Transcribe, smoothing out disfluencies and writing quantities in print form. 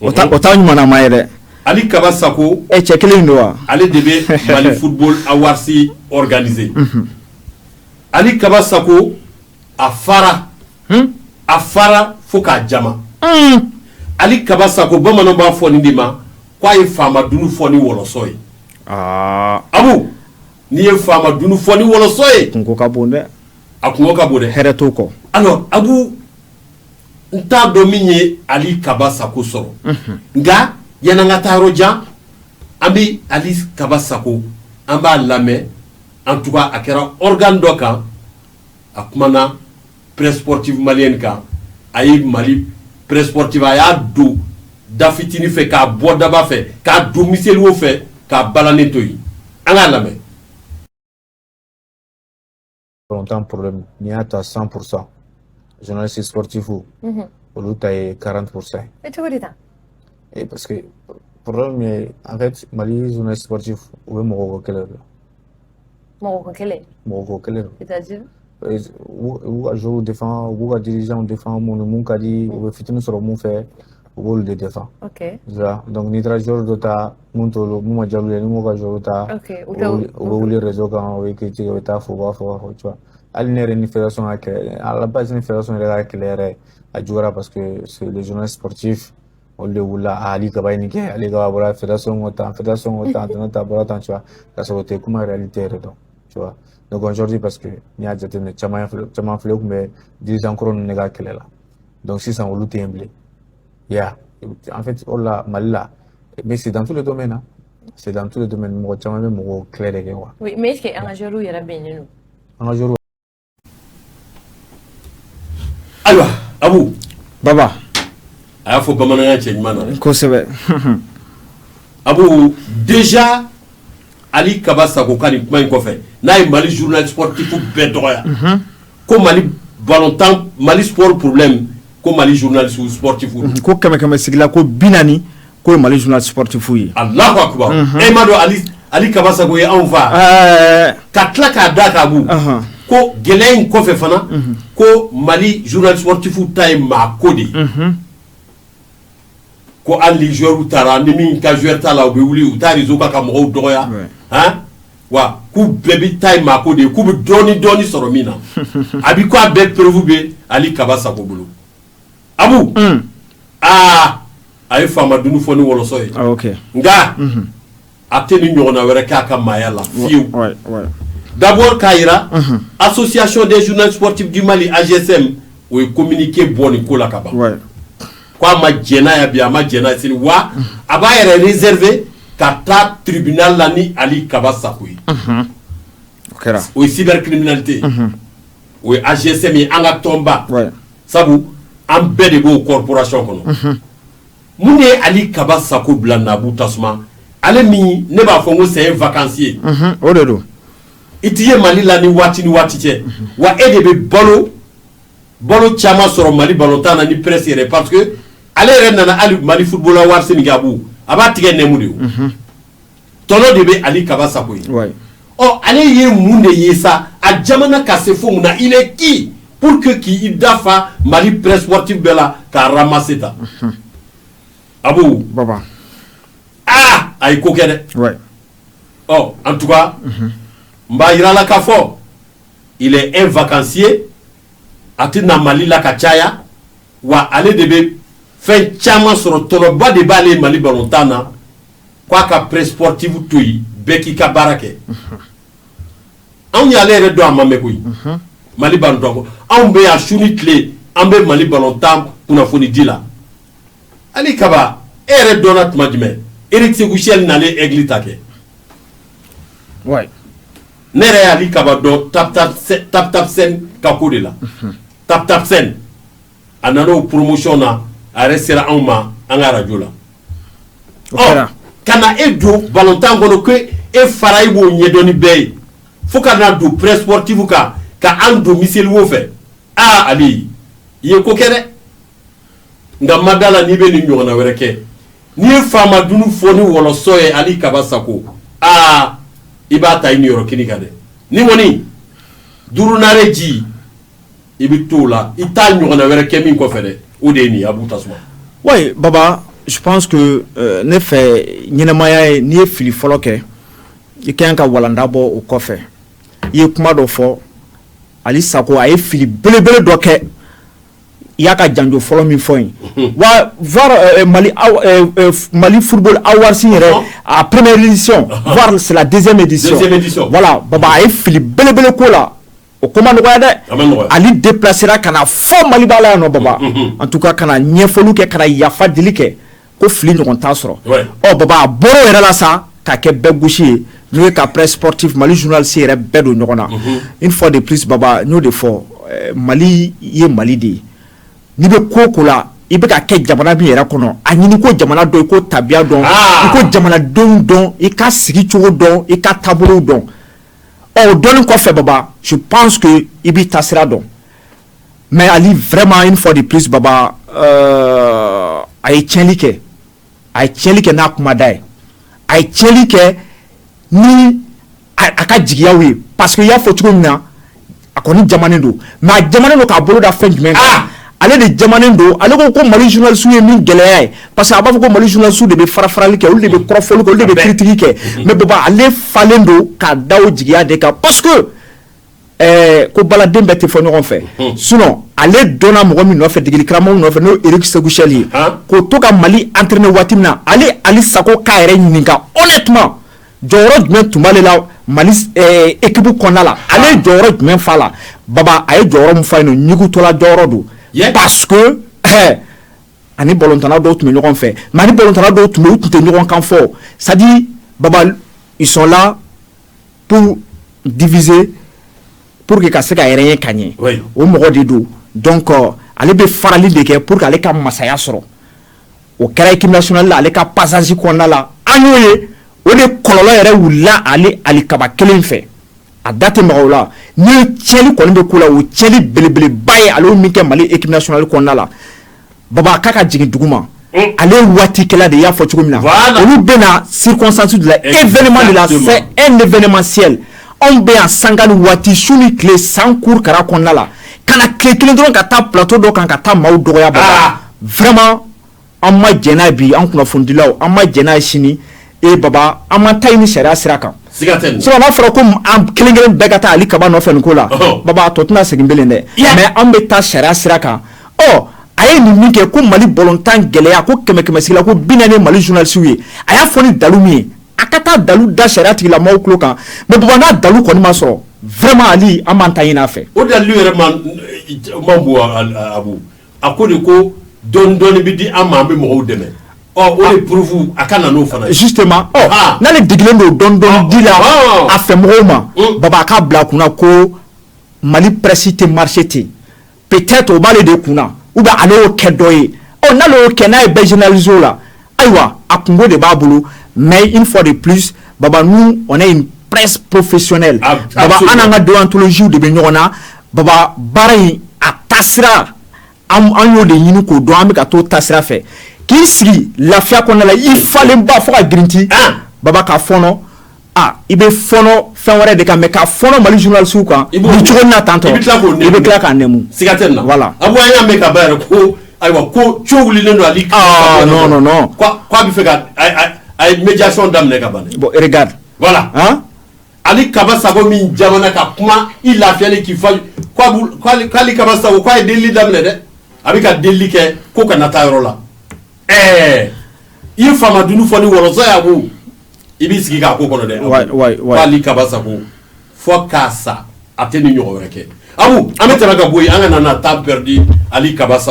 O ta ɲuman ma ye dɛ. Ali Kaba Sako. E cɛ kelen in don wa? Ale de bɛ Mali Football Awards organiser. Ali Kaba Sako, a fara, a fara fo k'a jama. Ali Kaba Sako, bamananw b'a fɔ nin de ma k'a ye faama dunun fɔ ni wɔlɔsɔ ye. Abu, n'i ye faama dunun fɔ ni wɔlɔsɔ ye, kunko ka bon dɛ. A kunko ka bon dɛ. Hɛrɛ t'o kɔ. Alors Abu, n t'a dɔn min ye Ali Kaba Sako sɔrɔ, nka yan'an ka taa yɔrɔ jan, an bɛ Ali Kaba Sako, an b'a lamɛn. En tout cas, a kɛra organe dɔ kan, a kumana presse sportive malienne kan. A ye Mali presse sportive, a y'a don da fitinin fɛ k'a bɔ daba fɛ, k'a don miseliwo fɛ, k'a balannen to yen. An k'a lamɛn. Balontan problème, n'i y'a ta 100%, journaliste sportif, olu ta ye 40% ye. Cogo di tan? Et parce que problème ye, en fait, Mali journaliste sportif, u bɛ mɔgɔw ko kɛlɛ de la. Mɔgɔ ko kɛlɛ? Mɔgɔ ko kɛlɛ don. C'est-à-dire? U b'u ka joueurs défend, u b'u ka dirigeants défend, mun ni mun ka di, u bɛ fitinin sɔrɔ mun fɛ, u b'olu de défend. Tu vois, donc n'i taara joueur dɔ ta mun t'olu, mun ma diya olu ye, ni m'u ka joueur ta, u bɛ wuli réseau kan, u bɛ critiquer, u bɛ taa fɔ, u b'a fɔ, u b'a fɔ, tu vois. Hali ne yɛrɛ ni fédération ka kɛlɛ, à la base, ni fédération yɛrɛ ka kɛlɛ yɛrɛ, a juguyara parce que c'est les journalistes sportifs, olu de wulila: Ali Kaba ye nin kɛ, Ali Kaba bɔra fédération ko tan, fédération ko tan, tana ta bɔra tan, tu vois, k'a sɔrɔ o tɛ kuma réalité yɛrɛ dɔn, tu vois. Donc aujourd'hui, parce que n'i y'a jateminɛ, caman filɛ, caman filɛ, tun bɛ dirigeant kɔrɔ ninnu de ka kɛlɛ la. Donc sisan olu tɛ yen bilen. Yeah. En fait, o la Mali la, mais c'est dans tous les domaines, hein. C'est dans tous les domaines, mɔgɔ caman bɛ mɔgɔw kɛlɛ de kɛ quoi. Oui, mais est-ce que an ka joueurs yɛrɛ bɛnnen don? An ka joueurs Ayiwa Abu. Baba. A y'a fɔ bamanankan cɛ ɲuman na dɛ. Kosɛbɛ. Abu, déjà Ali Kaba Sako ka nin kuma in kɔfɛ, n'a ye Mali journaliste sportif bɛɛ dɔgɔya, ko Mali ballontan, Mali sport problème, ko Mali journaliste sportif. Ko kɛmɛ kɛmɛ sigila, ko 40 ko ye Mali journaliste sportif ye. Allahu akbar! E m'a dɔn Ali Kaba Sako ye anw fa ka tila k'a da k'a bu ko gɛlɛya in kɔfɛ fana, ko Mali journaliste sportif ta ye maa ko de ye, ko hali ni joueur taara, ni min ka joueur t'a la, u bɛ wuli, u taa réseau kan ka mɔgɔw dɔgɔya han. Wa k'u bɛɛ bɛ taa ye maa ko de ye, k'u bɛ dɔɔni dɔɔni sɔrɔ min na. A bi ko a bɛɛ preuve bɛ Ali Kaba Sako bolo. Abu, aa, a ye faama dunun fɔ ni wɔlɔsɔ ye. Nka a tɛ ni ɲɔgɔnna wɛrɛ k'a ka maaya la fiyewu. D'abord, k'a jira, Association des journalistes sportifs du Mali, AJSM, o ye communiqué bɔ nin ko la ka ban, ko a ma jɛn n'a ye bi, a ma jɛn n'a ye sini, wa a b'a yɛrɛ réserver ka taa tribunal la ni Ali Kaba Sako ye. O kɛra. O ye cybercriminalité ye. O ye AJSM ye, an ka tɔnba, sabu an bɛɛ de b'o corporation kɔnɔ. Mun de ye Ali Kaba Sako bila naabu tasuma? Ale min, ne b'a fɔ n ko c'est un vacancier. O de don. I ti ye Mali la ni waati ni waati cɛ, wa e de bɛ balo balo caman sɔrɔ Mali balontan na ni presse yɛrɛ, parce que ale yɛrɛ nana hali Mali Football Awards min kɛ, Abu, a b'a tigɛ nɛmu de ye. Tɔnɔ de bɛ Ali Kaba Sako ye. Ɔ, ale ye mun de ye sa? A jamana ka se fo mun na? Il est qui pour que k'i dafa Mali presse sportive bɛɛ la k'a ramasser ta? Abu. Baba. Aa, a ye ko kɛ dɛ. Ɔ, en tout cas, n b'a yira la k'a fɔ il est un vacancier, a tɛ na Mali la ka caya, wa ale de bɛ fɛn caman sɔrɔ, tɔnɔba de b'ale Mali balontan na. K'a ka presse sportive to yen, bɛɛ k'i ka baara kɛ. Anw y'ale yɛrɛ dɔn, a ma mɛn koyi Mali balontan ko. Anw bɛ yan su ni tile, an bɛ Mali balontan kunnafoni di la. Ali Kaba, e yɛrɛ dɔnna tuma jumɛn? Eric Sekou Chelle nalen Aigle ta kɛ. Ne yɛrɛ y'Ali Kaba dɔn Tap Tap Sen ka ko de la. Tap Tap Sen, a nana o promotion na, a yɛrɛ sera anw ma an ka radio la. O kɛra. Ka na e don balontan kɔnɔ, ko e fara, i b'o ɲɛdɔn ni bɛɛ ye, fo ka na don presse sportive kan, ka an don miseliwo fɛ. Aa Ali, i ye ko kɛ dɛ, nka ma da la n'i bɛ nin ɲɔgɔnna wɛrɛ kɛ. N'i ye faama dunun fɔ ni wɔlɔsɔ ye, Ali Kaba Sako, aa, i b'a ta i niyɔrɔ kini kan dɛ. Ni kɔni durunare ji, i bɛ to o la, i t'a ɲɔgɔnna wɛrɛ kɛ min kɔfɛ dɛ, o de ye nin ye. Abu Tasuma. Oui Baba, je pense que ne fɛ, ɲɛnɛmaya ye, n'i ye fili fɔlɔ kɛ, i ka kan ka walanda bɔ o kɔfɛ. I ye kuma dɔ fɔ, Ali Sako a ye fili belebele dɔ kɛ. I y'a ka janjo fɔlɔ min fɔ yen wa, voir Mali Football Awards yɛrɛ, a première édition, voire c'est la deuxième édition. Deuxième édition. Voilà Baba, a ye fili belebele ko la, o ko ma nɔgɔya dɛ. A ma nɔgɔya. Ali déplacera ka na fɔ Mali b'a la yan nɔ Baba, en tout cas ka na ɲɛfɔliw kɛ, ka na yafa deli kɛ ko fili ɲɔgɔn t'a sɔrɔ. Ɔ Baba, a bɔra o yɛrɛ la sa ka kɛ bɛɛ gosi ye, n'o ye ka presse sportive, Mali journaliste yɛrɛ bɛɛ don ɲɔgɔn na. Une fois de plus Baba, n y'o de fɔ, Mali ye Mali de ye. N'i bɛ ko o ko la, i bɛ ka kɛ jamana min yɛrɛ kɔnɔ, a ɲini ko jamana dɔn, i ko tabiya dɔn, i ko jamanadenw dɔn, i ka sigi cogo dɔn, i ka taabolow dɔn. Ɔ, o dɔnni kɔfɛ Baba, je pense que i b'i taasira dɔn. Mais Ali, vraiment, une fois de plus Baba, a ye tiɲɛli kɛ, a ye tiɲɛli kɛ n'a kuma da ye, a ye tiɲɛli kɛ ni a ka jigiyaw ye, parce que i y'a fɔ cogo min na, a kɔni jamanen don, mais a jamanen don k'a bolo da fɛn jumɛn kan? Ale de jamanen don. Ale ko ko Mali journaliste ye min gɛlɛya ye, parce que a b'a fɔ ko Mali journaliste de bɛ fara farali kɛ, olu de bɛ kɔrɔfɔli kɛ, olu de bɛ critique kɛ. Mais Baba, ale falen don k'a da o jigiya de kan, parce que ko baladen bɛɛ tɛ fɔ ɲɔgɔn fɛ. Sinon ale dɔnna mɔgɔ min nɔfɛ, degeli karamɔgɔ nɔfɛ, n'o ye Eric Sékou Chelle ye, k'o to ka Mali entraîner waati min na, ale Ali Sako k'a yɛrɛ ɲininka honnêtement, jɔyɔrɔ jumɛn tun b'ale la Mali équipe kɔnɔna la? Ale ye jɔyɔrɔ jumɛn fa la Baba? A ye jɔyɔrɔ min fa yen nɔ, ɲugutɔla jɔyɔrɔ don, parce que ani balontanna dɔw tun bɛ ɲɔgɔn fɛ, mais ani balontanna dɔw tun bɛ, u tun tɛ ɲɔgɔn kan fɔ. C'est à dire Baba, ils sont là pour diviser, pour que ka se ka yɛrɛ ye ka ɲɛ. O mɔgɔ de don. Donc ale bɛ farali de kɛ pour que ale ka masaya sɔrɔ. O kɛra équipe nationale la, ale ka passage kɔnɔna la, an y'o ye. O de kɔlɔlɔ yɛrɛ wulila ale Ali Kaba kelen fɛ, a da tɛ maga o la. Ni tiɲɛli kɔni bɛ ko la, o tiɲɛli belebeleba ye ale y'o min kɛ Mali équipe nationale kɔnɔna la. Baba, k'a ka jigin dugu ma, ale ye waatikɛla de ye, i y'a fɔ cogo min na. Olu bɛ na circonstance de la, événement de la, c'est un événementiel. Anw bɛ yan sanga ni waati, su ni tile, san cour kara kɔnɔna la, ka na tile kelen dɔrɔn ka taa plateau dɔ kan ka taa maaw dɔgɔya. Baba, vraiment, an ma jɛn n'a ye bi, an kunnafonidilaw, an ma jɛn n'a ye sini. E Baba, an ma taa ɲini sariya sira kan. Siga tɛ nin. Sinon n'a fɔra ko an kelen kelen bɛɛ ka taa Ali Kaba nɔfɛ nin ko la, Baba, a tɔ tɛna segin bilen dɛ. Mais an bɛ taa sariya sira kan. Ɔ, a ye nin min kɛ ko Mali balontan gɛlɛya, ko kɛmɛ kɛmɛ sigi la ko 40 Mali journaliste ye, a y'a fɔ ni dalu min ye, a ka taa dalu da sariya tigilamɔgɔw tulo kan. Mais Baba, n'a dalu kɔni ma sɔrɔ, vraiment Ali, an b'an ta ɲini a fɛ. O dalilu yɛrɛ man bon. Abu, a ko de ko dɔɔni dɔɔni bɛ di an ma, an bɛ mɔgɔw dɛmɛ. Ɔ, o de preuve, a ka na n'o fana ye. Justement, ɔ, n'ale digilen don dɔɔni dɔɔni di la a fɛ mɔgɔw ma, Baba, a k'a bila a kunna ko Mali presse tɛ marché ten. Peut-être o b'ale de kunna, ou bien ale y'o kɛ dɔ ye. Ɔ, n'ale y'o kɛ, n'a ye bɛɛ généraliser o la, ayiwa, a kungo de b'a bolo. Mais une fois de plus Baba, nous, on est une presse professionnelle. Baba, an n'an ka déontologie de bɛ ɲɔgɔn na. Baba, baara in a taasira, an y'o de ɲini k'o dɔn, an bɛ ka t'o taasira fɛ. K'i sigi lafiya kɔnɔna la, i falen ba fo ka girinti, Baba, ka fɔnɔ, a i bɛ fɔnɔ fɛn wɛrɛ de kan, mais ka fɔnɔ Mali journaliste kan I b'o nin cogo in na tantɔ, i bɛ tila k'o nɛmu. I bɛ tila k'a nɛmu. Siga tɛ nin na. Voilà. Abu, an y'a mɛn ka ban yɛrɛ ko ayiwa, ko co wulilen don Ali. Ah, non, non, non. Ko a bɛ fɛ ka a ye médiation daminɛ ka ban dɛ. Bon, regarde. Voilà. Hein. Ali Kaba Sako min jamana ka kuma, i lafiyalen k'i fa ko a k'ale Kaba Sako k'a ye delili daminɛ dɛ, a bɛ ka delili kɛ ko kana taa yɔrɔ la. Ɛɛ, i ye faama dunu fɔ ni wɔlɔsɔ ye, Abu, i b'i sigi k'a ko kɔnɔ dɛ. Ouais, ouais, ouais. K'ale Kaba Sako fɔ k'a sa, a tɛ nin ɲɔgɔn wɛrɛ kɛ. Abu, an bɛ tɛmɛ ka bɔ yen, an kana na temps perdu Ali Kaba Sako.